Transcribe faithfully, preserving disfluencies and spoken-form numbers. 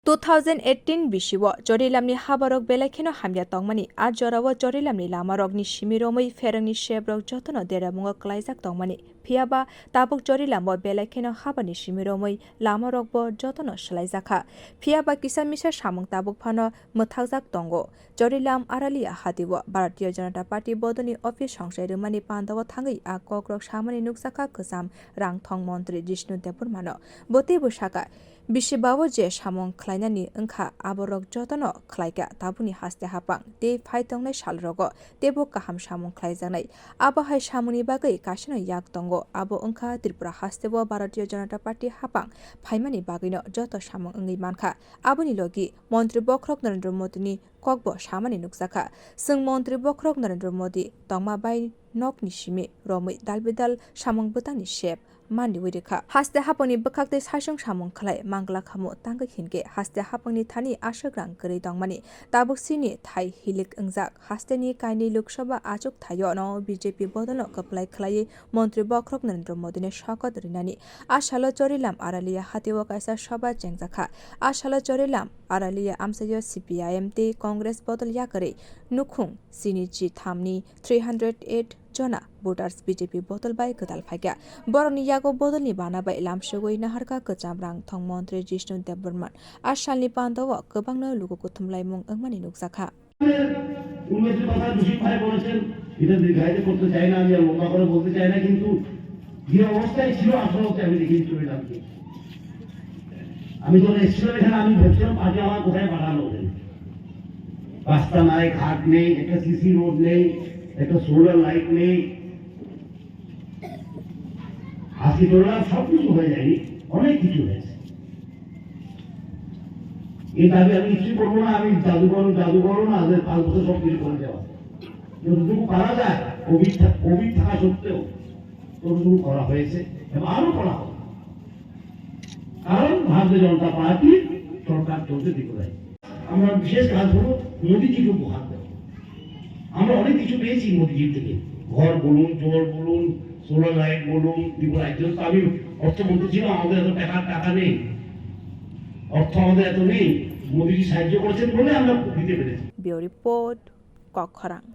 Two thousand eighteen bisio Chorilamni habarok belai kheno hamya tongmani, a jorao Chorilamni lamarokni simi romwi pherangni seprok jotono deramungo klaijak tongmani. Phiyaba tabuk Chorilamo belai kheno habani simi romwi lamarokbo jotono swlaijakha. Phiyaba kisa misa samung tabuk phano mwthakjak tongo. Chorilam Aralia hatio Bharatiya Janata Party bodolni office songchai rwmani pandao thangwi a kokrok samani nukjakha kwcham rangthong montri Jishnu Debbarmano. Bo teibo sakha, bisi bao je samung khlainani wngkha, aborok jotono khlaikha tabukni haste hapang tei phai tongnai salrogo teibo kaham samung khlaijaknai. Abo hai samungni bagwi kaisano yak tongo, abo wngkha Tripura hasteo Bharatiya Janata Party hapang phaimani bagwino joto samung wngwi mankha. Aboni logi Montri Bokhorok Narendra Modini kokbo samani nukjakha. Chwng Montri Bokhorok Narendra Modi tongma bai nokni simi romwi dalbidal samung bwtangni sep manliwi rwkha. Haste hapangni bwkhak tei saichung samung khlai manglakhamu tangwi hinkhe haste hapangni thani aswk rang kwrwi tongmani tabuk chini thai hilik wngjak. Hasteni kainwi Lok Sabha achuk thaio no B J P bodolno kwplai khlaiwi Montri Bokhorok Narendra Modini sokat rinani. A salo Chorilam Aralia hatio kaisa sabha chengjakha. A salo Chorilam Aralia amchaio C P I M tei Congress bodol yakarwi nukhung chini chi thamni three hundred eight jona voters B J P bodol bai kwtal phaikha. Borokni yago bodolni bana bai lamsogwi naharkha kwcham rangthong montri Jishnu Debbarman. A salni pandao kwbangno luku kuthumlaimung wngmani nukjakha. উন্নতির কথা বিষ্ণু ভাই বলেছেন, এটা দীর্ঘায়িত করতে চাই না, আমি আর লম্বা করে বলতে চাই না, কিন্তু যে অবস্থায় ছিল আসলে হচ্ছে আমি দেখিয়ে চলে যাচ্ছি। আমি যখন এসেছিলাম এখানে, আমি ভাবছিলাম পার্টি আমার কোথায় পাঠানো হবে। রাস্তা নাই, ঘাট নেই, একটা সিসি রোড নেই, একটা সোলার লাইট নেই। আজকে চললাম, সব কিছু হয়ে যায়নি, অনেক কিছু হয়েছে। এই দাবি আমি নিশ্চয়ই করবো না, আমি জাদুকর, জাদুকরও না, যে পাঁচ বছর সব কিছু করে দেওয়া। যতটুকু পারা যায়, কোভিড থা-, কোভিড থাকা সত্ত্বেও ততটুকু করা হয়েছে এবং আরো করা হবে। কারণ ভারতীয় জনতা পার্টির সরকার চলছে ত্রিপুরায়। আমরা বিশেষ কাজ হলো মোদিজিকে উপহার দেওয়া। আমরা অনেক কিছু পেয়েছি মোদিজির থেকে, ঘর বলুন, জল বলুন, সোলার লাইট বলুন, ত্রিপুরা রাজ্য তো আমি অর্থমন্ত্রী ছিলাম, আমাদের এত টাকা, টাকা নেই, অর্থ আমাদের এত নেই। মোদিজি সাহায্য করেছেন বলে আমরা দিতে পেরেছি। Bureau Report, Kokkhorang.